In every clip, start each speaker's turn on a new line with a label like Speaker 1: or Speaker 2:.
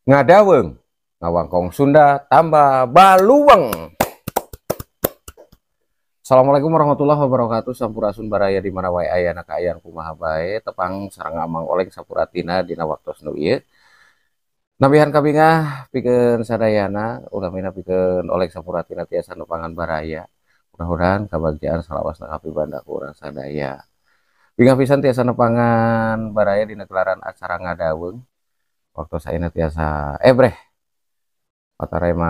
Speaker 1: Ngadaweng ngawangkong Sunda tambah baluweng. Assalamualaikum warahmatullahi wabarakatuh. Sampurasun baraya di mana wae ayana, kaayaan kumaha bae. Tepang sareng Amang Oleng Sapuratina dina waktos nu ieu. Nambihan kabingah pikeun sadayana, utamina pikeun Oleng Sapuratina tiasa nepangan baraya. Mudah-mudahan kabagjaan salawasna kapibanda ku urang sadaya. Bingah pisan tiasa nepangan baraya dina gelaran acara ngadaweng. Waktu ayeuna tiasa ebreh patarema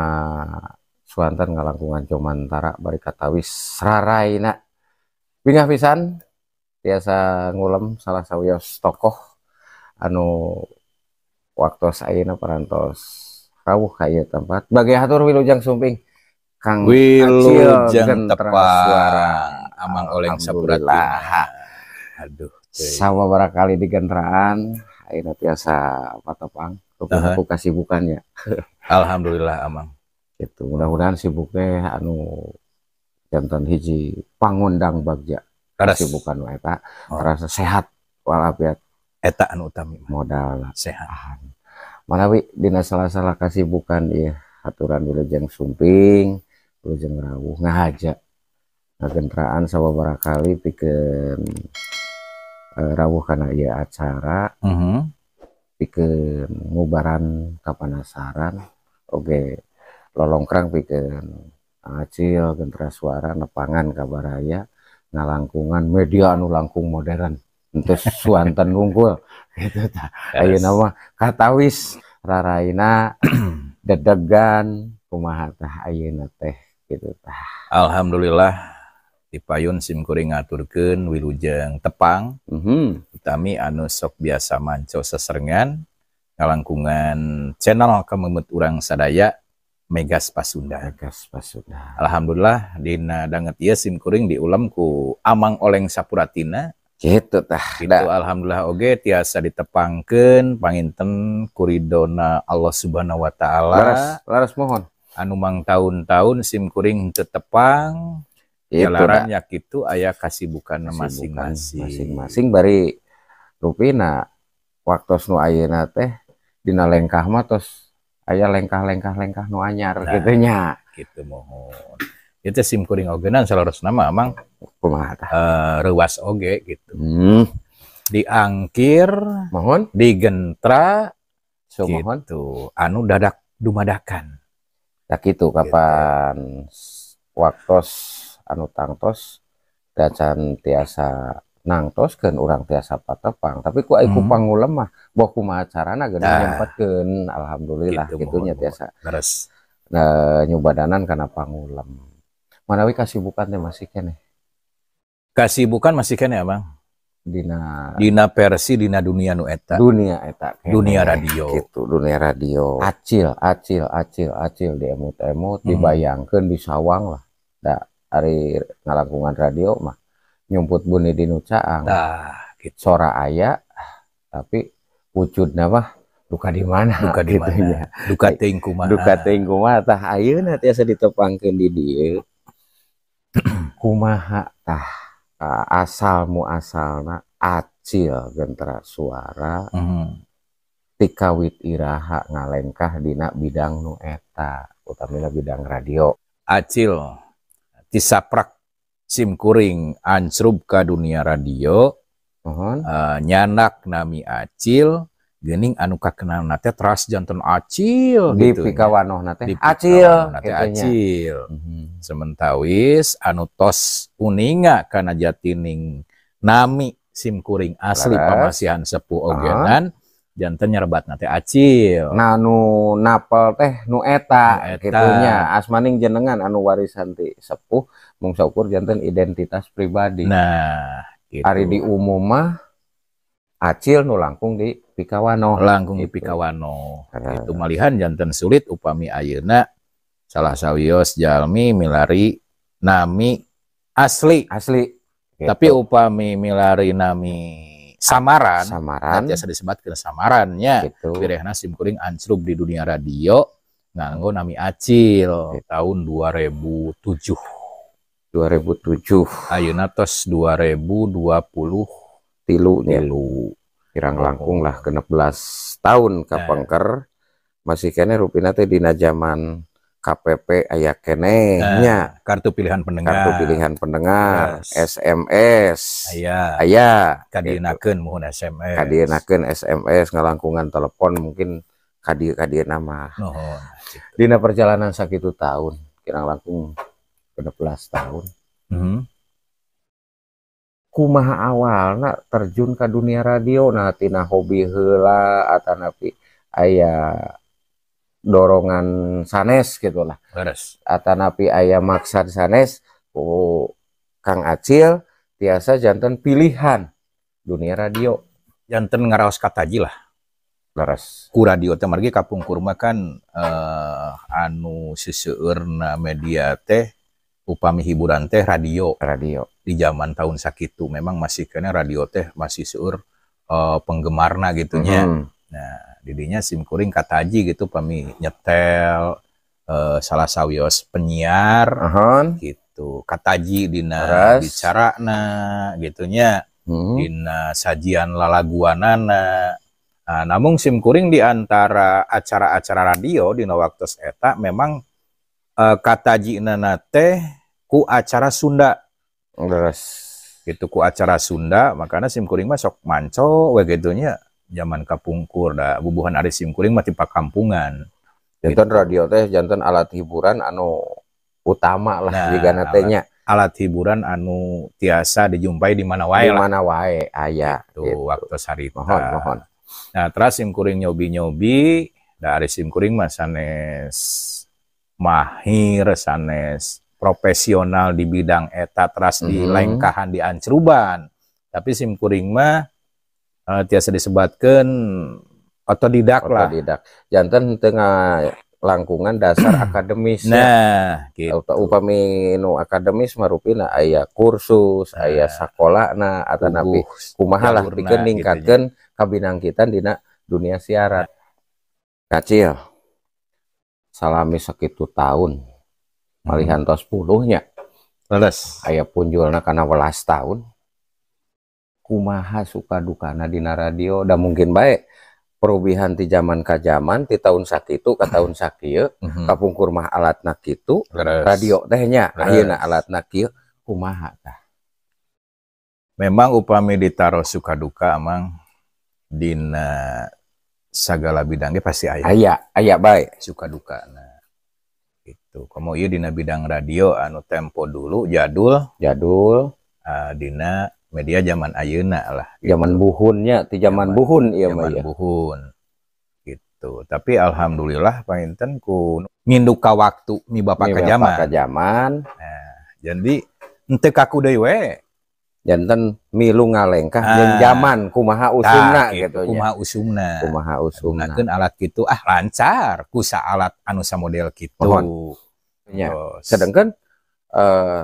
Speaker 1: suanten ngalangkungan jomantara bari katawis raraina. Bingah pisan tiasa ngulem salah sawios tokoh anu waktos ayeuna parantos rawuh ka ieu tempat. Bagi hatur wilujeng sumping, Kang Acil
Speaker 2: Wilujeng
Speaker 1: Gentra Suara.
Speaker 2: tepang, Amang Oleng Sapuratina.
Speaker 1: Alhamdulillah.
Speaker 2: Aduh, teuing.
Speaker 1: Sababaraha kali digentraan ayeuna tiasa patepang
Speaker 2: Aha.
Speaker 1: ku kasibukannya.
Speaker 2: Alhamdulillah, Amang.
Speaker 1: Gitu, mudah-mudahan sibuknya anu janten hiji pangundang bagja.
Speaker 2: Leres.
Speaker 1: Kesibukan wae eta
Speaker 2: Oh.
Speaker 1: rasa sehat walafiat.
Speaker 2: Eta anu utami mah.
Speaker 1: Modal
Speaker 2: Sehat.
Speaker 1: Manawi dina salah-salah kasibukan ieu aturan wilujeng sumping, wilujeng rawuh, ngahaja ngagentraan sababaraha kali pikeun rawuh kana ieu acara, pikeun ngubaran kapanasaran oge lolongkrang pikeun Acil Gentra Suara nepangan ka baraya ngalangkungan media anu langkung modern henteu suanten wungkul gitu tah. Ayeuna mah katawis raraina dedegan kumaha tah ayeuna teh gitu tah?
Speaker 2: Alhamdulillah, dipayun sim kuring ngaturkeun wilujeng tepang, utami anu sok biasa manco seserengan ngalangkungan channel kameumut urang sadaya, Megas Pasundan.
Speaker 1: Megas Pasundan.
Speaker 2: Alhamdulillah, dina danget ieu sim kuring diulem ku Amang Oleng Sapuratina.
Speaker 1: Gitu tah.
Speaker 2: Gitu, alhamdulillah oge tiasa ditepangkeun panginten ku ridona Allah Subhanahu wa Taala.
Speaker 1: Leres, leres, mohon.
Speaker 2: Anu mang tahun-tahun sim kuring teu tepang.
Speaker 1: Itu
Speaker 2: jalaran
Speaker 1: dah.
Speaker 2: Nya kitu, aya kasibukan
Speaker 1: Kasibukan
Speaker 2: masing-masing.
Speaker 1: Masing-masing, bari rupina waktos nu ayeuna teh dina lengkah mah tos aya lengkah-lengkah-lengkah nu anyar
Speaker 2: Nah.
Speaker 1: gitu nya.
Speaker 2: Gitu, mohon. Itu sim kuring ogenan saleresna mah, Amang.
Speaker 1: Kumaha tah?
Speaker 2: Reuwas oge gitu. Diangkir,
Speaker 1: Mohon.
Speaker 2: Digentra
Speaker 1: So mohon.
Speaker 2: gitu. Anu dadak dumadakan.
Speaker 1: Tah kitu, kapan waktos anu tangtos dacan tiasa nangtoskeun urang tiasa patepang, tapi ku ai ku pangulem mah boh kumaha carana geuning
Speaker 2: Nah.
Speaker 1: nyempetkeun, alhamdulillah
Speaker 2: Gitu,
Speaker 1: kitu nya
Speaker 2: mohon,
Speaker 1: tiasa
Speaker 2: Leres.
Speaker 1: Nyubadanan kana pangulem. Manawi kasibukan teh masih keneh?
Speaker 2: Kasibukan masih keneh, Abang.
Speaker 1: Dina
Speaker 2: Dina versi dina dunia nu eta.
Speaker 1: Dunia eta keneh.
Speaker 2: Dunia radio.
Speaker 1: Gitu, dunia radio. Acil, acil, acil, acil, diemut-emut, dibayangkeun, disawang lah da ari ngalangkungan radio mah nyumput buni di nu caang.
Speaker 2: Tah, gitu.
Speaker 1: Sora aya, tapi wujudna mah duka di mana.
Speaker 2: Duka di
Speaker 1: gitu
Speaker 2: mana.
Speaker 1: Nya.
Speaker 2: Duka teuing kumaha.
Speaker 1: Duka teuing kumaha. Tah, ayeuna tiasa ditepangkeun di dieu, kumaha tah asal muasalna Acil Gentra Suara tikawit iraha ngalengkah dina bidang nu eta, utamina bidang radio?
Speaker 2: Acil tisaprak sim kuring ancrub ka dunia radio.
Speaker 1: Mohon.
Speaker 2: Nyanak nami Acil geuning, anu kakenalna teh teras janten Acil
Speaker 1: di
Speaker 2: gitu.
Speaker 1: Pikawanohna teh
Speaker 2: Di
Speaker 1: Acil
Speaker 2: pikawanohna teh
Speaker 1: kitu nya.
Speaker 2: Acil. Sementawis anu tos uninga kana jatining nami sim kuring asli, pamasihan sepuh ogenan janten nyerebatna teh Acil.
Speaker 1: Nah, nu napel teh nu eta
Speaker 2: Nu eta.
Speaker 1: Kitu nya, asmaning jenengan anu warisan ti sepuh mung saukur janten identitas pribadi.
Speaker 2: Nah, gitu.
Speaker 1: Ari di umum mah Acil nu langkung di Pikawano.
Speaker 2: Langkung di
Speaker 1: Gitu.
Speaker 2: Pikawano.
Speaker 1: Karena
Speaker 2: Itu malihan janten sulit upami ayeuna salah sawios jalmi milari nami asli.
Speaker 1: Asli gitu.
Speaker 2: Tapi upami milari nami samaran,
Speaker 1: samaran
Speaker 2: biasa disebutkeun samarannya,
Speaker 1: gitu.
Speaker 2: Birehna sim kuring ancrub di dunia radio nganggo nami Acil
Speaker 1: Gitu.
Speaker 2: tahun 2007.
Speaker 1: 2007.
Speaker 2: Ayeuna tos 2020
Speaker 1: tilu nya.
Speaker 2: Tilu.
Speaker 1: Kirang langkung lah 16 tahun kapengker. Masih keneh rupina teh dina zaman KPP aya keneh
Speaker 2: Nah,
Speaker 1: nya.
Speaker 2: Kartu pilihan pendengar.
Speaker 1: Kartu pilihan pendengar,
Speaker 2: Yes.
Speaker 1: SMS.
Speaker 2: Aya.
Speaker 1: Aya gitu.
Speaker 2: Kadienakeun muhun SMS.
Speaker 1: Kadienakeun SMS, ngalangkungan telepon mungkin ka dieu ka dieu mah.
Speaker 2: Nuhun.
Speaker 1: Dina perjalanan sakitu tahun, kirang langkung 16 tahun. Kumaha awalna terjun ke dunia radio? Nah, tina hobi heula atanapi aya dorongan sanes gitu lah?
Speaker 2: Leres.
Speaker 1: Atanapi aya maksad sanes ku Kang Acil tiasa janten pilihan dunia radio?
Speaker 2: Janten ngaraos kataji lah. Ku radio teh margi kapungkur mah kan anu seseueurna media teh upami hiburan teh radio.
Speaker 1: Radio.
Speaker 2: Di zaman tahun sakitu memang masih kena radio teh masih seueur penggemarna gitu nya. Nah, didinya simkuring kataji gitu pami nyetel salah sawios penyiar gitu. Kataji dina bicarana gitu nya. Dina sajian lalaguanana. Nah, namun simkuring di antara acara-acara radio dina waktu eta memang katajina teh ku acara Sunda. Gitu, ku acara Sunda, makanya simkuring mah sok manco we gitu nya zaman kapungkur, da bubuhan ari simkuring mah ti pakampungan.
Speaker 1: Janten
Speaker 2: Gitu.
Speaker 1: radio teh janten alat hiburan anu utama lah
Speaker 2: Nah,
Speaker 1: jigana teh nya.
Speaker 2: Alat hiburan anu tiasa dijumpai di mana wae
Speaker 1: Di
Speaker 2: lah.
Speaker 1: mana wae aya
Speaker 2: Gitu,
Speaker 1: gitu.
Speaker 2: waktu sarita.
Speaker 1: Mohon, mohon.
Speaker 2: Nah, terus simkuring nyobi-nyobi, da ari simkuring mah sanes mahir, sanes profesional di bidang eta teras di lengkahan di ancruban. Tapi simkuring mah tiasa disebatkeun otodidak lah.
Speaker 1: Otodidak. Janten teu ngalangkungan dasar akademis ya.
Speaker 2: Nah, gitu.
Speaker 1: Upami nu akademis mah rupina aya kursus, aya sakolana atanapi
Speaker 2: Puguh
Speaker 1: kumaha lah
Speaker 2: jalurna
Speaker 1: pikeun
Speaker 2: gitu nya.
Speaker 1: ningkatkeun kabinangkitan dina dunia siaran. Kacil. Salami sakitu tahun. Malihan tos 10 nya.
Speaker 2: Leres.
Speaker 1: Aya punjulna kana welas tahun. Kumaha suka dukana dina radio? Da mungkin bae perubihan ti zaman ka zaman, ti tahun sakitu ka tahun sakieu, kapungkur mah alatna kitu, radio teh nya, ayeuna alatna kieu, kumaha tah?
Speaker 2: Memang upami ditaros suka duka, amang, dina sagala bidang ge pasti aya.
Speaker 1: Aya, aya bae.
Speaker 2: Suka duka. Nah, gitu. Komo ieu dina bidang radio anu tempo dulu jadul,
Speaker 1: Jadul.
Speaker 2: Dina media zaman ayeuna lah gitu.
Speaker 1: Zaman buhunnya, ti zaman
Speaker 2: Zaman
Speaker 1: buhun ieu mah
Speaker 2: zaman
Speaker 1: ieu.
Speaker 2: Buhun. Gitu. Tapi alhamdulillah panginten ku nginduk ka waktu mibapa
Speaker 1: Mi
Speaker 2: ka
Speaker 1: bapa
Speaker 2: zaman.
Speaker 1: ka zaman.
Speaker 2: Nah, jadi henteu kaku deui we.
Speaker 1: Janten milu ngalengkah jeung zaman kumaha usumna
Speaker 2: Tah,
Speaker 1: gitu nya.
Speaker 2: Kumaha usumna.
Speaker 1: Kumaha usumna.
Speaker 2: Gunakeun alat kitu ah lancar ku alat anu samodel kitu.
Speaker 1: Mohon. Nya.
Speaker 2: Terus.
Speaker 1: Sedangkan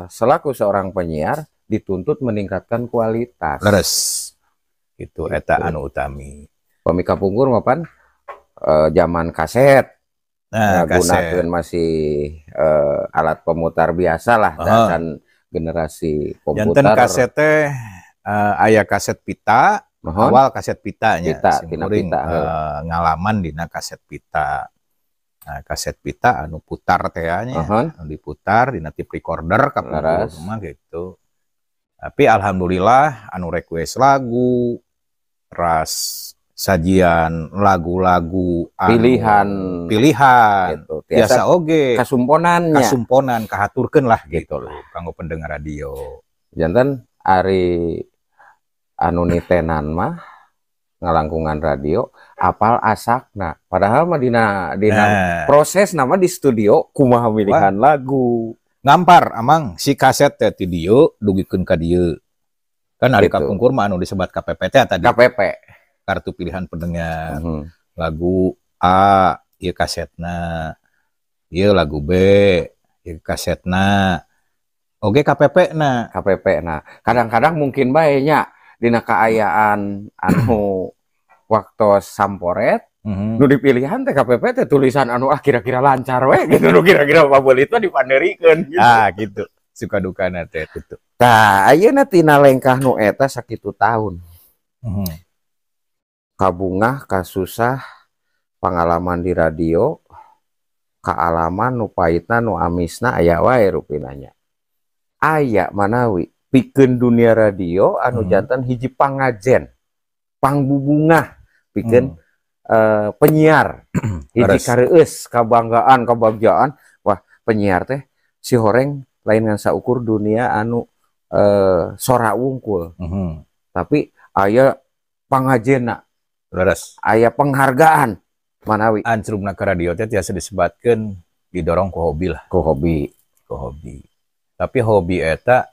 Speaker 1: selaku seorang penyiar dituntut meningkatkan kualitas.
Speaker 2: Leres. Gitu,
Speaker 1: Gitu.
Speaker 2: Eta anu utami.
Speaker 1: Pami kapungkur mah pan zaman kaset.
Speaker 2: Nah, kaset.
Speaker 1: Ngagunakeun masih alat pemutar biasa lah, dan generasi
Speaker 2: Janten
Speaker 1: komputer.
Speaker 2: Kaset teh aya kaset pita, awal kaset pitanya.
Speaker 1: Pita,
Speaker 2: Sim
Speaker 1: tina
Speaker 2: kuring,
Speaker 1: pita, heuh.
Speaker 2: Ngalaman dina kaset pita. Nah, kaset pita anu putar teh nya, anu diputar dina tape recorder kapungkur mah gitu. Tapi alhamdulillah anu request lagu, ras sajian lagu-lagu anu
Speaker 1: Pilihan.
Speaker 2: Pilihan
Speaker 1: gitu. Tiasa
Speaker 2: biasa oge
Speaker 1: kasumponannya.
Speaker 2: Kasumponan kahaturkeun lah
Speaker 1: Gitu
Speaker 2: gitu kanggo pendengar radio.
Speaker 1: Janten ari anu nitenan mah ngalangkungan radio apal asakna, padahal mah dina dina proses nama di studio kumaha milihan lagu.
Speaker 2: Ngampar amang si kaset teh ti dieu dugikeun ka dieu kan ari
Speaker 1: Gitu.
Speaker 2: kapungkur mah anu disebat KPP teh tadi.
Speaker 1: KPP.
Speaker 2: Kartu pilihan pendengar. Lagu A ieu kasetna, ieu lagu B ieu kasetna oge KPP na.
Speaker 1: KPP. Nah, kadang-kadang mungkin bae nya dina kaayaan anu waktu samporet nu dipilihan teh KPP teh tulisan anu ah kira-kira lancar we gitu, nu kira-kira pabelit mah dipanderikeun gitu.
Speaker 2: Ah, gitu suka dukana teh gitu.
Speaker 1: Tah, ayeuna tina lengkah nu eta sakitu tahun. Kabungah kasusah Pengalaman di radio, kaalaman nu pahitna, nu amisna, aya wae rupina nya. Aya manawi pikeun dunia radio anu janten hiji pangajen, pangbubungah pikeun penyiar, hiji kareueus, kabanggaan, kebagjaan. Wah, penyiar teh si horeng lain ngan saukur dunia anu sora wungkul, tapi aya pangajena, aya penghargaan manawi.
Speaker 2: Ancrubna ke radio teh tiasa disebatkeun didorong ku hobi lah.
Speaker 1: Ku hobi.
Speaker 2: Ku hobi. Tapi hobi eta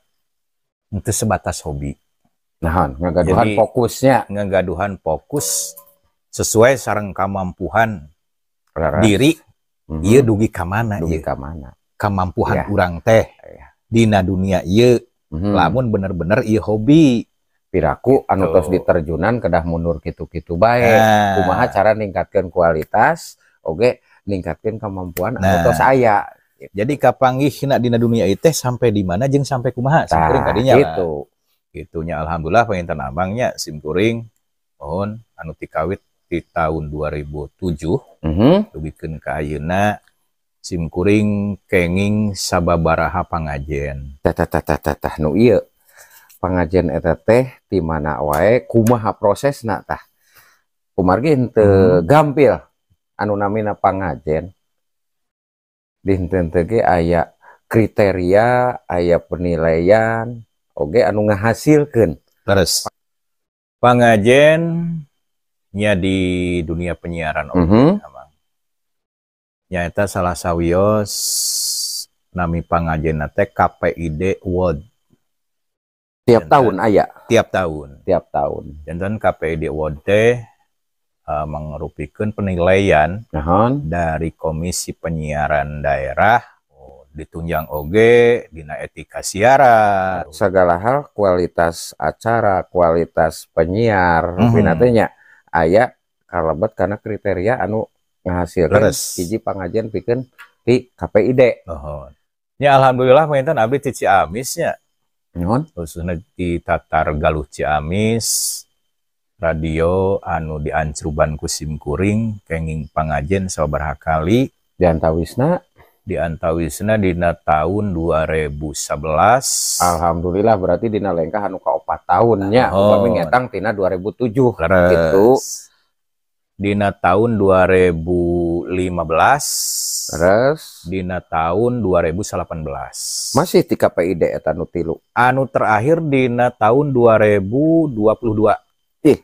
Speaker 2: henteu sebatas hobi.
Speaker 1: Nah, ngagaduhan
Speaker 2: Jadi,
Speaker 1: fokusnya.
Speaker 2: Ngagaduhan fokus sesuai sareng kamampuhan diri, ieu dugi ka mana
Speaker 1: Dugi
Speaker 2: ieu?
Speaker 1: Ka mana?
Speaker 2: Kamampuhan urang teh dina dunia ieu, lamun bener-bener ieu hobi.
Speaker 1: Piraku anu
Speaker 2: Gitu.
Speaker 1: Tos diterjunan kedah mundur kitu-kitu bae.
Speaker 2: Nah.
Speaker 1: Kumaha cara ningkatkeun kualitas, oge ningkatkeun kemampuan anu tos aya.
Speaker 2: Jadi kapanggihna dina dunia ieu teh sampai di mana jeung sampai kumaha sim kuring
Speaker 1: Tah,
Speaker 2: tadinya lah.
Speaker 1: gitu.
Speaker 2: Gitunya, alhamdulillah panginten abangnya sim kuring mohon anu tikawit di tahun 2007 dugikeun ka ayeuna sim kuring kenging sababaraha pangajen.
Speaker 1: Tah, tah, tah, tah, tah, tah, nu ieu pangajen eta teh di mana wae, kumaha prosesna tah? Kumargi henteu gampil anu namina pangajen. Dinten teh ge aya kriteria, aya penilaian, oge anu ngahasilkeun.
Speaker 2: Terus pangajen nya di dunia penyiaran oge, Amang. Nyaeta salah sawios nami pangajen teh KPID Award.
Speaker 1: Tiap
Speaker 2: Janten.
Speaker 1: Tahun aya?
Speaker 2: Tiap tahun.
Speaker 1: Tiap tahun.
Speaker 2: Janten KPID Award teh mangrupikeun penilaian dari Komisi Penyiaran Daerah, oh, ditunjang oge dina etika siaran.
Speaker 1: Segala hal, kualitas acara, kualitas penyiar, rupina teh nya aya kalebet karena kriteria anu ngahasilkeun hiji pangajen pikeun di KPID.
Speaker 2: Nuhun. Ya, alhamdulillah panginten abdi ti Ciamis nya,
Speaker 1: Nuhun.
Speaker 2: Khususnya di Tatar Galuh Ciamis, radio anu diancruban ku sim kuring kenging pangajen sababaraha kali.
Speaker 1: Di antawisna?
Speaker 2: Di antawisna dina tahun 2011.
Speaker 1: Alhamdulillah, berarti dina lengkah anu ka 4 tahun nya.
Speaker 2: Oh.
Speaker 1: Upami ngetang tina 2007
Speaker 2: Leres.
Speaker 1: Gitu.
Speaker 2: Dina tahun 2015.
Speaker 1: Terus
Speaker 2: Dina tahun 2018.
Speaker 1: Masih di KPID eta nu tilu?
Speaker 2: Anu terakhir dina tahun 2022.
Speaker 1: Ih,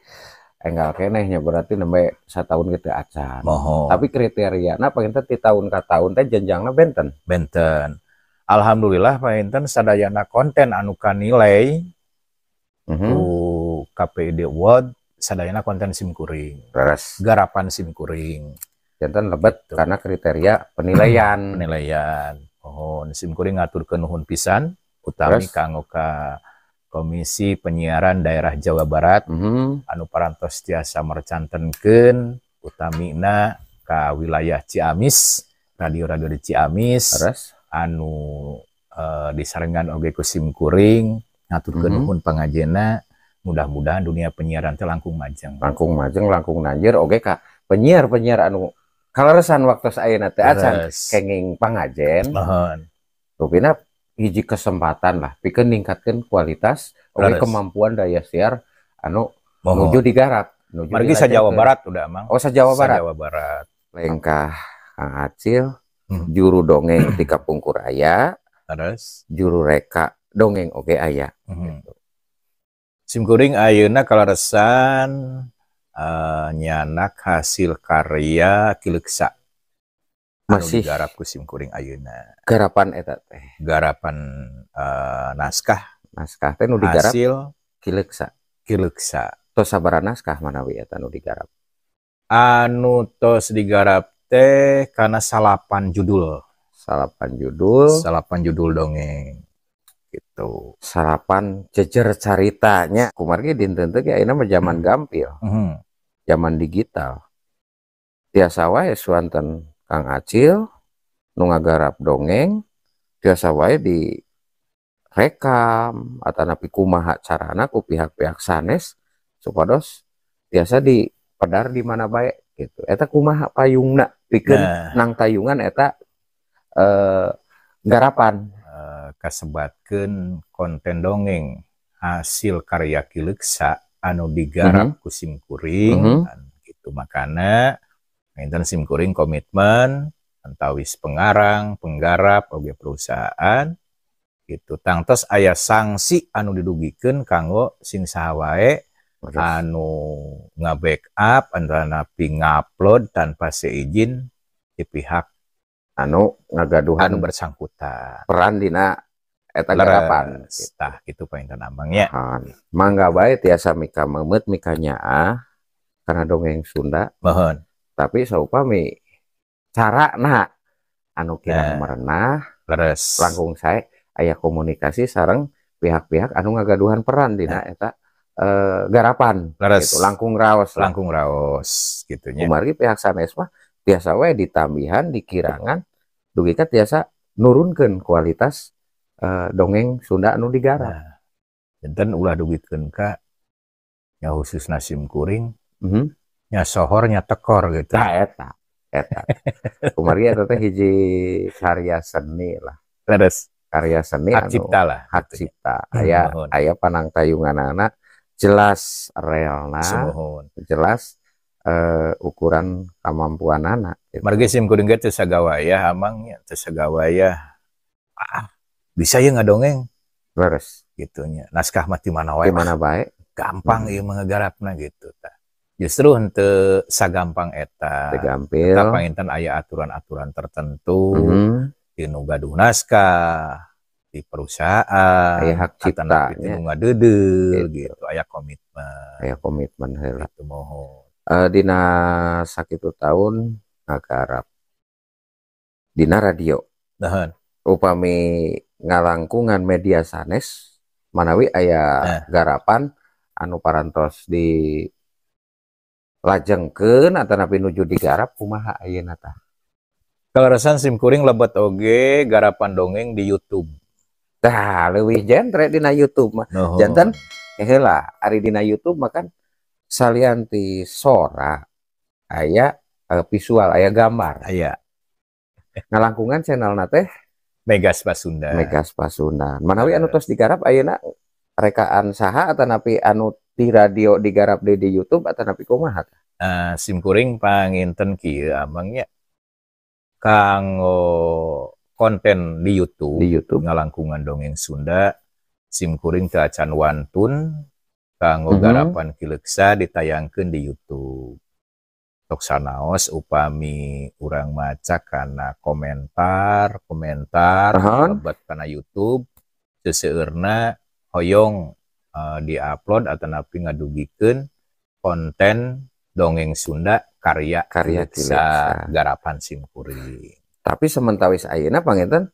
Speaker 1: enggal keneh nya, berarti nembe satahun gitu acan.
Speaker 2: Mohon.
Speaker 1: Tapi kriteriana panginten ti tahun ka tahun teh jenjangna benten?
Speaker 2: Benten. Alhamdulillah panginten sadayana konten anu kanilai ku KPID Award sadayana konten simkuring. Garapan simkuring.
Speaker 1: Janten lebet
Speaker 2: Gitu.
Speaker 1: karena kriteria penilaian.
Speaker 2: Penilaian. Mohon simkuring ngaturkeun nuhun pisan utami kanggo ka Komisi Penyiaran Daerah Jawa Barat anu parantos tiasa mercantenkeun utamina ka wilayah Ciamis, radio-radio di Ciamis anu disarengan oge ku simkuring ngaturkeun nuhun pangajena, mudah-mudahan dunia penyiaran teh langkung majeng.
Speaker 1: Langkung majeng, langkung nanjir oge ka penyiar-penyiar anu kaleresan waktu ayeuna teh acan kenging pangajen.
Speaker 2: Nuhun.
Speaker 1: Rupina hiji kesempatan lah pikeun ningkatkeun kualitas oge kemampuan daya siar anu nuju digarap, nuju
Speaker 2: Margi sa Jawa
Speaker 1: dilajengkeun.
Speaker 2: Barat udah, Mang.
Speaker 1: Oh, sa Jawa
Speaker 2: Sa
Speaker 1: Barat.
Speaker 2: Jawa Barat.
Speaker 1: Lengkah Kang Acil, juru dongeng ti kapungkur aya, juru reka dongeng oge aya. Gitu.
Speaker 2: Simkuring ayeuna kaleresan nyanak hasil karya Ki Leuksa. Anu
Speaker 1: Masih
Speaker 2: digarap ku simkuring ayeuna.
Speaker 1: Garapan eta teh?
Speaker 2: Garapan naskah.
Speaker 1: Naskah teh nu digarap
Speaker 2: hasil
Speaker 1: Ki Leuksa.
Speaker 2: Ki Leuksa.
Speaker 1: Tos sabaraha naskah manawi eta nu digarap?
Speaker 2: Anu tos digarap teh kana 9 judul.
Speaker 1: 9 judul.
Speaker 2: 9 judul dongeng. Gitu.
Speaker 1: 9 jejer caritanya. Kumargi dinten teh ge ayeuna mah zaman gampil. Zaman digital. Tiasa wae suanten Kang Acil nu ngagarap dongeng tiasa wae direkam atanapi kumaha carana ku pihak-pihak sanes supados tiasa dipedar di mana bae Gitu. Eta kumaha payungna pikeun nang tayungan eta garapan.
Speaker 2: Kasebatkeun konten dongeng hasil karya Ki Leuksa anu digarap ku simkuring kan, gitu. Makana enten simkuring komitmen antawis pengarang, penggarap oge perusahaan gitu, tangtos aya sanksi anu didugikeun kanggo sing saha wae anu nga-backup atanapi ngupload tanpa seizin di pihak
Speaker 1: anu ngagaduhan
Speaker 2: anu bersangkutan
Speaker 1: peran dina eta garapan.
Speaker 2: Leres. Tah gitu panginten, Amang, nya.
Speaker 1: Mangga bae tiasa mika meumeut, mika nyaah kana dongeng Sunda.
Speaker 2: Mohon.
Speaker 1: Tapi saupami carana anu kirang merenah, langkung sae aya komunikasi sareng pihak-pihak anu ngagaduhan peran dina eta garapan. Gitu, langkung raos lah.
Speaker 2: Langkung raos gitu nya.
Speaker 1: Kumargi pihak sanes mah tiasa we ditambihan, dikirangan, dugi ka tiasa nurunkeun kualitas dongeng Sunda anu digarap.
Speaker 2: Nah, janten ulah dugikeun ka nya khususna simkuring nya sohor nya tekor gitu.
Speaker 1: Tah eta eta. Kumargi eta teh hiji karya seni lah. Karya seni
Speaker 2: Hak
Speaker 1: anu
Speaker 2: cipta lah
Speaker 1: hak
Speaker 2: gitu.
Speaker 1: Cipta. Aya aya panangtayunganana jelas realna, jelas ukuran kemampuanana gitu.
Speaker 2: Margi simkuring ge teu sagawayah, Amang, nya, teu sagawayah. Ah, bisa ya ngadongeng gitu nya. Naskah mah ti mana wae.
Speaker 1: Di mana bae.
Speaker 2: Gampang ieu mah ngagarapna gitu tah. Justru henteu sagampang eta.
Speaker 1: Teu gampil.
Speaker 2: Eta panginten aya aturan-aturan tertentu di nu gaduh naskah, di perusahaan,
Speaker 1: Aya hak
Speaker 2: atanapi
Speaker 1: cipta
Speaker 2: ti
Speaker 1: nya.
Speaker 2: nu ngadeudeuh
Speaker 1: Gitu.
Speaker 2: gitu, aya komitmen.
Speaker 1: Aya komitmen heula.
Speaker 2: Gitu, mohon.
Speaker 1: Dina sakitu tahun ngagarap dina radio. Upami ngalangkungan media sanes manawi aya garapan anu parantos di lajengkeun atanapi nuju digarap, kumaha ayeuna tah?
Speaker 2: Kaleresan simkuring lebet oge garapan dongeng di YouTube.
Speaker 1: Tah, leuwih jentre dina YouTube mah.
Speaker 2: Nuhun.
Speaker 1: Janten heula ari dina YouTube mah kan salian ti sora aya visual, aya gambar.
Speaker 2: Aya.
Speaker 1: Ngalangkungan channelna teh
Speaker 2: Megas Pasundan.
Speaker 1: Megas Pasundan. Manawi anu tos digarap ayeuna rekaan saha atanapi anu di radio digarap di YouTube atanapi kumaha tah?
Speaker 2: Simkuring panginten kieu, Amang, nya. Kanggo konten di YouTube,
Speaker 1: Di YouTube.
Speaker 2: Ngalangkungan dongeng Sunda, simkuring teu acan wantun kanggo garapan Ki Leuksa ditayangkeun di YouTube. Tok sanaos upami urang maca kana komentar, komentar lebet kana YouTube, seseueurna hoyong diupload atanapi ngadugikeun konten dongeng Sunda karya
Speaker 1: Karya
Speaker 2: Ki Leuksa
Speaker 1: Ki Leuksa.
Speaker 2: Garapan simkuring.
Speaker 1: Tapi sementawis ayeuna panginten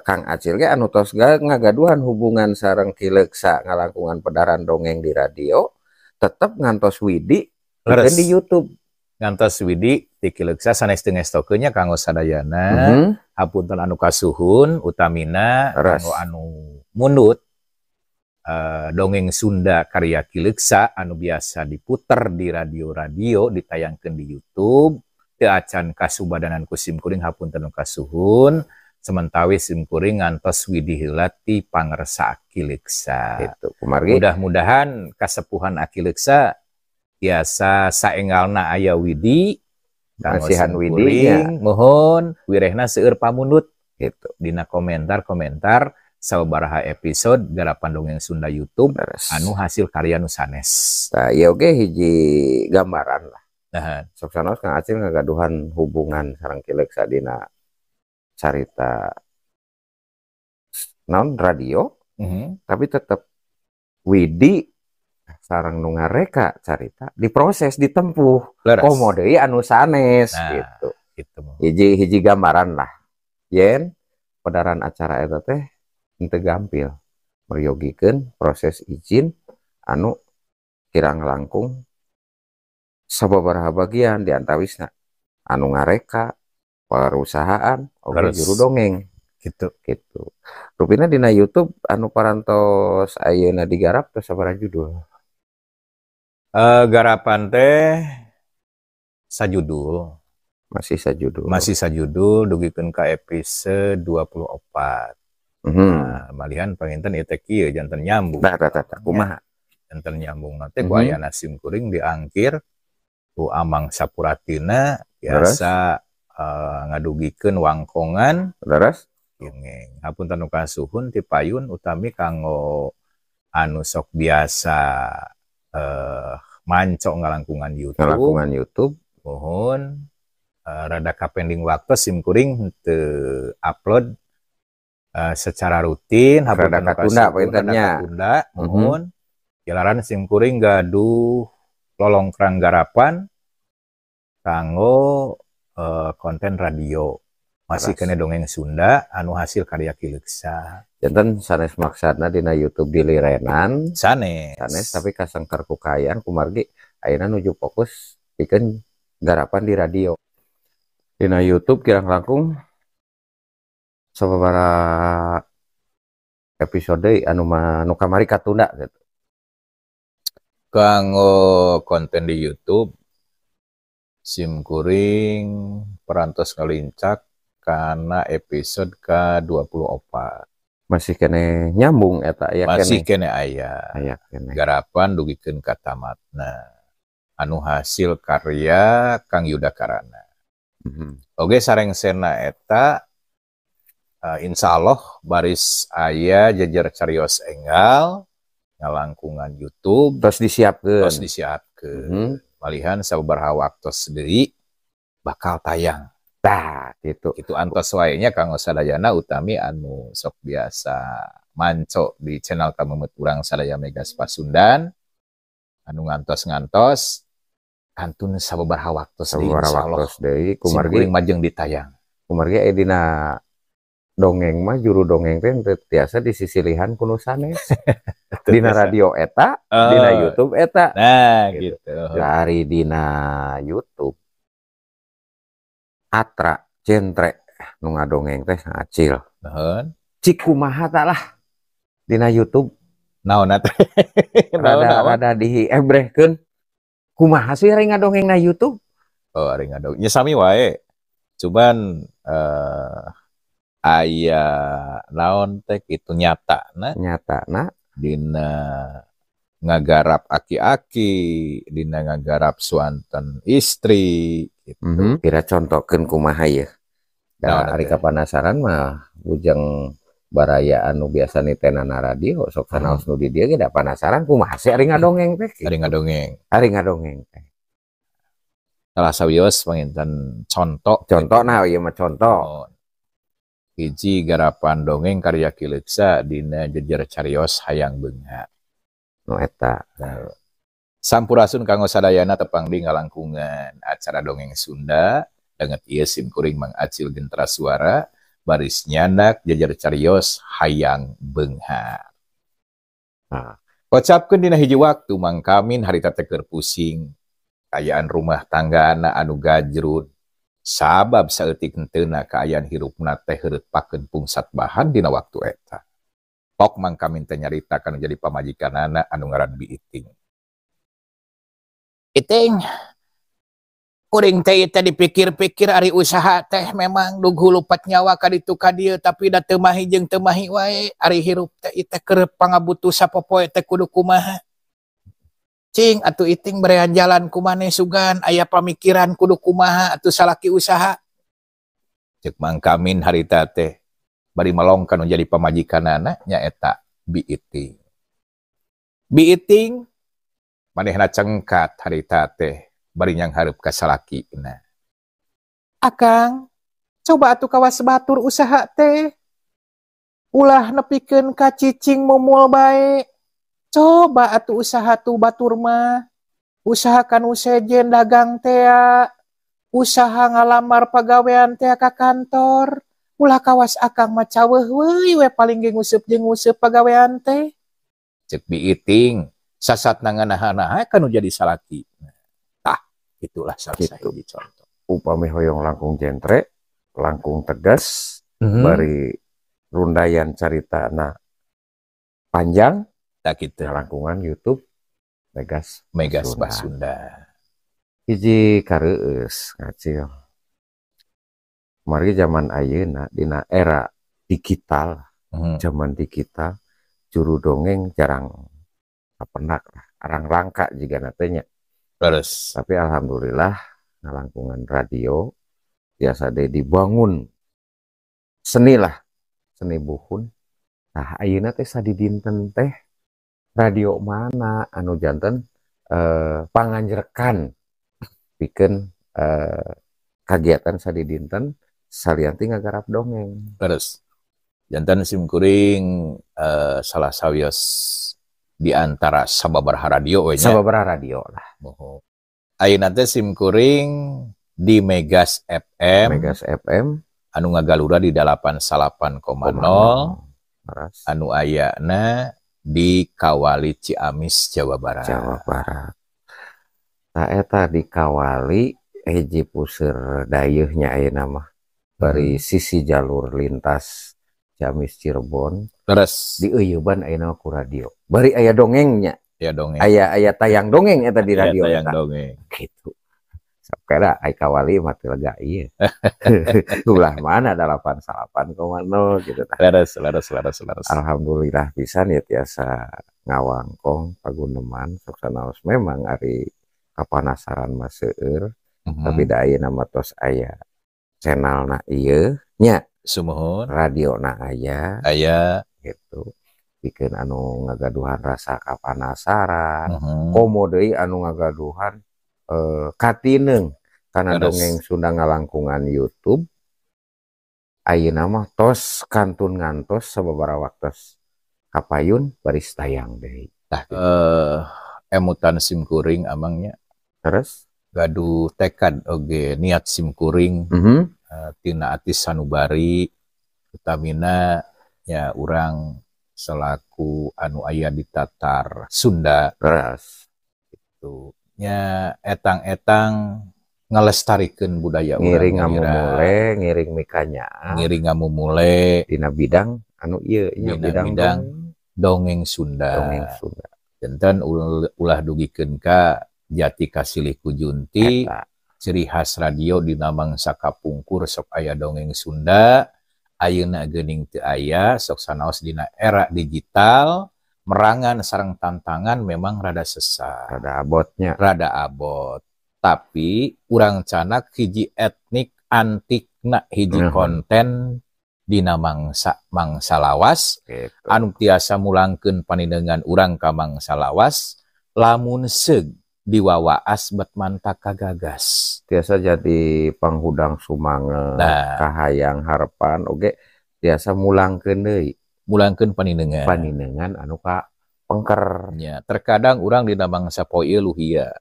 Speaker 1: Kang Acil ge anu tos ngagaduhan hubungan sareng Ki Leuksa ngalangkungan pedaran dongeng di radio, tetep ngantos widi di YouTube.
Speaker 2: Ngantos widi ti Ki Leuksa sanes teu ngestokeun nya kanggo sadayana. Hapunten anu kasuhun utamina kanggo anu mundut dongeng Sunda karya Ki Leuksa anu biasa diputer di radio-radio ditayangkeun di YouTube teu acan kasubadanan ku simkuring, hapunten anu kasuhun. Sementawis simkuring ngantos widi heula ti pangersa Ki Leuksa.
Speaker 1: Gitu, kumargi.
Speaker 2: Mudah-mudahan kasepuhan Aki Leuksa biasa saenggalna aya widi kanggo
Speaker 1: Masihan
Speaker 2: simkuring,
Speaker 1: widinya.
Speaker 2: Mohon wirehna seueur pamundut
Speaker 1: Gitu.
Speaker 2: Dina komentar-komentar sababaraha episode garapan dongeng Sunda YouTube anu hasil karya nu sanes.
Speaker 1: Nah, ieu oge hiji gambaran lah.
Speaker 2: Nah.
Speaker 1: Sok sanaos Kang Acil ngagaduhan hubungan sareng Ki Leuksa dina carita naon radio, tapi tetep widi sareng nu ngareka carita diproses, ditempuh. Komo deui anu sanes
Speaker 2: Nah,
Speaker 1: gitu.
Speaker 2: Gitu.
Speaker 1: Hiji hiji gambaran lah yen pedaran acara eta teh henteu gampil meryogikeun proses izin anu kirang langkung sababaraha bagian di antawisna anu ngareka, perusahaan oge juru dongeng.
Speaker 2: Gitu.
Speaker 1: Gitu. Rupina dina YouTube anu parantos ayeuna digarap teh sabaraha judul?
Speaker 2: Garapan teh Sajudul.
Speaker 1: Masih sajudul.
Speaker 2: Masih sajudul dugikeun ka episode 24. Nah, malihan panginten ieu teh kieu janten nyambung.
Speaker 1: Tah tah tah, kumaha?
Speaker 2: Janten nyambung nanti ku ayana sim kuring diangkir ku Amang Sapuratina biasa ngadugikeun wangkongan.
Speaker 1: Leres?
Speaker 2: Dongeng. Hapunten nu kasuhun ti payun utami kanggo anu sok biasa manco ngalangkungan YouTube.
Speaker 1: Ngalangkungan YouTube.
Speaker 2: Mohon rada kapending waktu sim kuring teu upload secara rutin.
Speaker 1: Rada katunda
Speaker 2: rada katunda, mohon. Jalaran sim kuring gaduh lolongkrang garapan kanggo konten radio. Masih kene dongeng Sunda anu hasil karya Ki Leuksa.
Speaker 1: Janten sanes maksudna dina YouTube dilirenan.
Speaker 2: Sanes.
Speaker 1: Sanes tapi kasangkar ku kaayaan kumargi ayeuna nuju fokus pikeun garapan di radio. Dina YouTube kirang langkung sababaraha episode anu nu kamari katunda gitu.
Speaker 2: Kanggo konten di YouTube sim kuring perantos ngalincak karena episode ke-24.
Speaker 1: Masih kene nyambung eta aya kene.
Speaker 2: Masih kene aya.
Speaker 1: Aya kene.
Speaker 2: Garapan dugikeun ka tamatna. Anu hasil karya Kang Yuda Karana. Oge sarengsena eta insyaallah baris aya jejer carios enggal ngalangkungan YouTube
Speaker 1: terus disiapkeun.
Speaker 2: Terus disiapkeun. Malihan sababaraha waktos deui bakal tayang.
Speaker 1: Tah, gitu.
Speaker 2: Itu antos wae nya kanggo sadayana utami anu sok biasa manco di channel Kameumeuet urang sadaya Megas Pasundan anu ngantos-ngantos kantun sababaraha waktos deui
Speaker 1: insyaallah deui kumargi
Speaker 2: majeng ditayang.
Speaker 1: Kumargi aya dina dongeng mah juru dongeng teh teu tiasa disisilihan ku nu sanes. Dina radio eta, dina YouTube eta.
Speaker 2: Nah, gitu.
Speaker 1: Dari dina YouTube Atra jentre nu ngadongeng teh Acil.
Speaker 2: Nuhun.
Speaker 1: Cik kumaha tah lah dina YouTube
Speaker 2: naon teh?
Speaker 1: Rada diebrehkeun. Kumaha sih ari ngadongeng na YouTube?
Speaker 2: Oh, ari ngadongeng. Nya sami wae. Cuman aya naon teh kitu nyatana.
Speaker 1: Nyatana
Speaker 2: dina ngagarap aki-aki, dina ngagarap suanten istri gitu.
Speaker 1: Kira contohkeun kumaha ye. Da ari kapanasaran mah bujang baraya anu biasa nitenana radio sok sanaos nu di dieu ge da panasaran kumaha sih ari ngadongeng teh.
Speaker 2: Ari ngadongeng.
Speaker 1: Ari ngadongeng teh.
Speaker 2: Salah sawios panginten contoh.
Speaker 1: Contohna ieu mah contoh.
Speaker 2: Hiji garapan dongeng karya Ki Leuksa dina jejer carios hayang beunghar.
Speaker 1: Nu eta.
Speaker 2: Sampurasun kanggo sadayana tepang di ngalangkungan acara dongeng Sunda danget ieu sim kuring Mang Acil Gentra Suara baris nyandak jejer carios hayang beunghar.
Speaker 1: Nah,
Speaker 2: kocapkeun dina hiji waktu Mang Kamin harita teh keur pusing kaayaan rumah tanggana anu gajrud sabab saeutik henteuna kaayaan hirupna teh heureut pakeun pungsat bahan dina waktu eta. Pok Mang Kamin teh nyarita kanu jadi pamajikanana anu ngaran Bi Iting. Iting, kuring teh teh dipikir-pikir ari usaha teh memang dug hulupat nyawa ka ditu ka dieu tapi da teu mahi jeung teu mahi wae ari hirup teh teh keur pangabutuh sapopoe teh kudu kumaha. Cing atuh Iting berean jalan ku maneh sugan aya pamikiran kudu kumaha atuh salaki usaha. Ceuk Mang Kamin harita teh bari melong kanu jadi pamajikanana nyaeta Bi Iting. Bi Iting manehna cengkat harita teh bari nyanghareup ka salakina. Akang, coba atuh kawas batur usaha teh. Ulah nepikeun ka cicing mumul bae. Coba atuh usaha tuh batur mah. Usaha kanu sejen dagang tea. Usaha ngalamar pagawean tea ka kantor. Ulah kawas akang mah caweuh we paling ge nguseup jeung nguseup pagawean teh. Ceuk Bi Iting sasat nanganaha-naha kanu jadi salaki. Tah, itulah salah sahiji contoh.
Speaker 1: Upami hoyong langkung jentre, langkung tegas, bari rundayan caritana panjang,
Speaker 2: tah kitu.
Speaker 1: Langkungan YouTube Megas
Speaker 2: Megas Basunda.
Speaker 1: Hiji kareueus ngacil. Margi zaman ayeuna dina era digital, zaman digital, juru dongeng jarang kapendak lah, arang langka jigana teh nya. Tapi alhamdulillah ngalangkungan radio biasa deui dibangun seni lah, seni buhun. Nah, ayeuna teh sadidinten teh radio mana anu janten panganjrekan pikeun kagiatan sadidinten salian ti ngagarap dongeng?
Speaker 2: Leres. Janten simkuring salah sawios di antara sababaraha radio we nya.
Speaker 1: Sababaraha radio lah.
Speaker 2: Muhun. Ayeuna teh simkuring di Megas FM.
Speaker 1: Megas FM
Speaker 2: anu ngagalura di 89,0
Speaker 1: Leres.
Speaker 2: Anu ayana di Kawali, Ciamis, Jawa Barat.
Speaker 1: Jawa Barat. Tah, eta di Kawali hiji puseur dayeuhnya ayeuna mah. Bari sisi jalur lintas Ciamis Cirebon. Dieuyeuban ayeuna ku radio. Bari aya dongengnya.
Speaker 2: Ya, dongeng.
Speaker 1: Aya aya tayang dongeng eta di
Speaker 2: Aya
Speaker 1: radio
Speaker 2: tayang
Speaker 1: eta.
Speaker 2: Dongeng.
Speaker 1: Gitu. Sok kira ai Kawali mah teu lega ieu. Ulah mana 89,0 gitu tah.
Speaker 2: Leres, leres, leres, leres.
Speaker 1: Alhamdulillah pisan ya tiasa ngawangkong paguneman. Sok sanaos memang ari kapanasaran mah seueur, tapi da ayeuna mah tos aya channelna ieu nya.
Speaker 2: Sumuhun.
Speaker 1: Radiona aya.
Speaker 2: Aya.
Speaker 1: Gitu, pikeun anu ngagaduhan rasa kapanasaran, komo deui anu ngagaduhan katineung kana dongeng Sunda ngalangkungan YouTube. Ayeuna mah tos kantun ngantos sababaraha waktos kapayun baris tayang deui.
Speaker 2: Tah, emutan simkuring, Amangnya.
Speaker 1: Terus?
Speaker 2: Gaduh tekad oge niat simkuring tina ati sanubari, utamina ya urang selaku anu aya di tatar Sunda. Gitu nya, etang-etang ngalestarikeun budaya urang.
Speaker 1: Ngiring
Speaker 2: nyalira.
Speaker 1: Ngamumule, ngiring mikanya.
Speaker 2: Ngiring ngamumule.
Speaker 1: Dina bidang anu ieu nya.
Speaker 2: Dina
Speaker 1: bidang
Speaker 2: bidang
Speaker 1: dongeng.
Speaker 2: Dongeng Sunda.
Speaker 1: Dongeng Sunda.
Speaker 2: Janten ulah dugikeun ka jati kasilih ku junti.
Speaker 1: Eta.
Speaker 2: Ciri khas radio dina mangsa kapungkur sok aya dongeng Sunda, ayeuna geuning teu aya. Sok sanaos dina era digital merangan sareng tantangan memang rada sesah.
Speaker 1: Rada abotnya.
Speaker 2: Rada abot, tapi urang canak hiji etnik antikna hiji konten dina mangsa mangsa lawas anu tiasa mulangkeun paninengan urang ka mangsa lawas lamun seug diwawaas bet mantak kagagas.
Speaker 1: Tiasa jadi panghudang sumanget.
Speaker 2: Nah.
Speaker 1: Kahayang harapan oge tiasa mulangkeun deui.
Speaker 2: Mulangkeun paninengan.
Speaker 1: Paninengan anu ka pengker.
Speaker 2: Ya, terkadang urang dina mangsa poe ieu luhia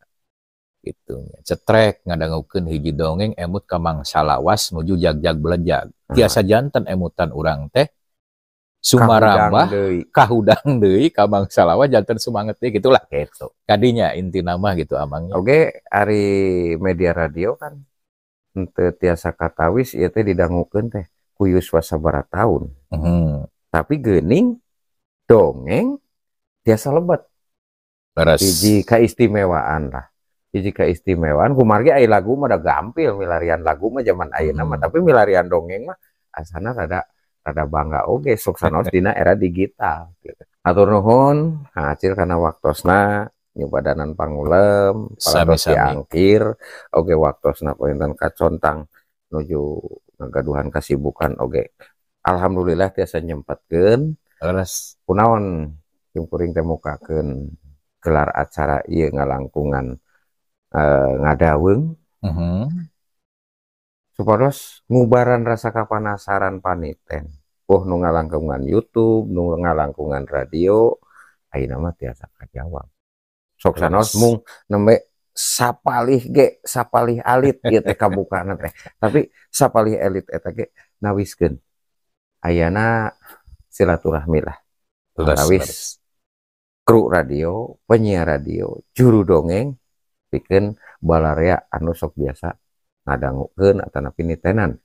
Speaker 2: gitu nya. Cetrek ngadangukeun hiji dongeng, emut ka mangsa lawas nuju jag-jag belejag. Tiasa janten emutan urang teh sumarambah.
Speaker 1: Kahudang deui.
Speaker 2: Kahudang deui ka mangsa lawas, janten sumanget deui gitulah.
Speaker 1: Gitu.
Speaker 2: Kadinya inti nama gitu, Amangnya.
Speaker 1: Oke, ari media radio kan henteu tiasa katawis ieu teh didangukeun teh ku yuswa sabaraha taun. Tapi geuning dongeng tiasa lebet. Hiji keistimewaan lah. Hiji keistimewaan kumargi ai lagu mah da gampil milarian lagu mah zaman ayeuna mah, tapi milarian dongeng mah asana rada rada bangga oge sok sanaos dina era digital gitu. Hatur nuhun Acil kana waktosna nyubadanan pangulem parantos
Speaker 2: Sami-sami.
Speaker 1: Diangkir oge waktosna panginten kacontang nuju ngagaduhan kasibukan oge, alhamdulillah tiasa nyempetkeun. Kunaon simkuring teh mukakeun gelar acara ieu ngalangkungan ngadaweung supados ngubaran rasa kapanasaran paniten. Oh, nu ngalangkungan YouTube, nu ngalangkungan radio, ayeuna mah tiasa kajawab. Sok sanaos mung nembe sapalih ge, sapalih alit ieu teh kabukana teh. Tapi sapalih elit eta ge nawiskeun. Ayana silaturahmi lah. Nawis kru radio, penyiar radio, juru dongeng, pikeun balarea anu sok biasa ngadangukeun atanapi nitenan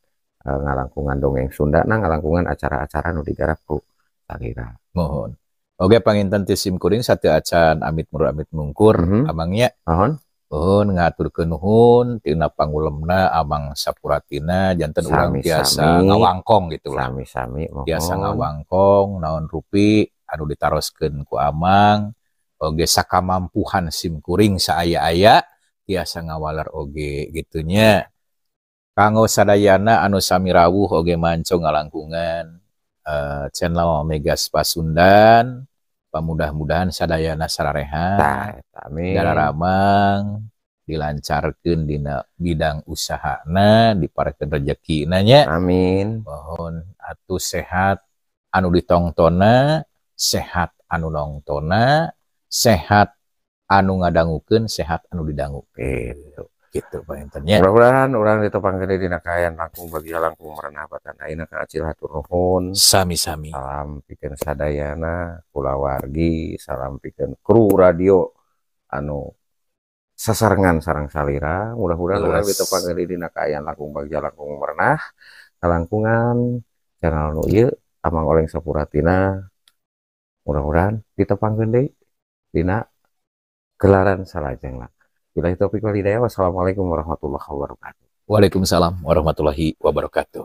Speaker 1: ngalangkungan dongeng Sunda na ngalangkungan acara-acara nu digarap ku salira.
Speaker 2: Mohon. Oke, panginten ti sim kuring sateu acan amit murur amit mungkur, Amangnya.
Speaker 1: Mohon.
Speaker 2: Nuhun, ngaturkeun nuhun tina pangulemna Amang Sapuratina, janten urang tiasa ngawangkong gitu lah.
Speaker 1: Sami-sami.
Speaker 2: Tiasa ngawangkong naon rupi anu ditaroskeun ku Amang oge, sakamampuhan sim kuring saaya-aya tiasa ngawaler oge gitu nya. Kanggo sadayana anu sami rawuh oge manco ngalangkungan channel Megas Pasundan, pamudah-mudahan sadayana sararehat,
Speaker 1: amin,
Speaker 2: daramang, dilancarkeun dina bidang usahana, diparekeun rezekina nya.
Speaker 1: Amin.
Speaker 2: Mohon atuh sehat anu ditongtona, sehat anu nongtona, sehat anu ngadangukeun, sehat anu didangukeun.
Speaker 1: Gitu.
Speaker 2: Gitu panginten nya.
Speaker 1: Mudah-mudahan urang ditepangkeun dina kaayaan langkung bagja, langkung merenah batan ayeuna. Kang Acil, hatur nuhun.
Speaker 2: Sami-sami.
Speaker 1: Salam pikeun sadayana kulawargi, salam pikeun kru radio anu sasarengan sareng salira. Mudah-mudahan urang ditepangkeun dina kaayaan langkung bagja, langkung merenah. Kalangkungan channel nu ieu, Amang Oleng Sapuratina, mudah-mudahan ditepangkeun deui dina gelaran salajengna. Billahi taufiq wal hidayah. Wassalamualaikum warahmatullahi wabarakatuh.
Speaker 2: Waalaikumsalam warahmatullahi wabarakatuh.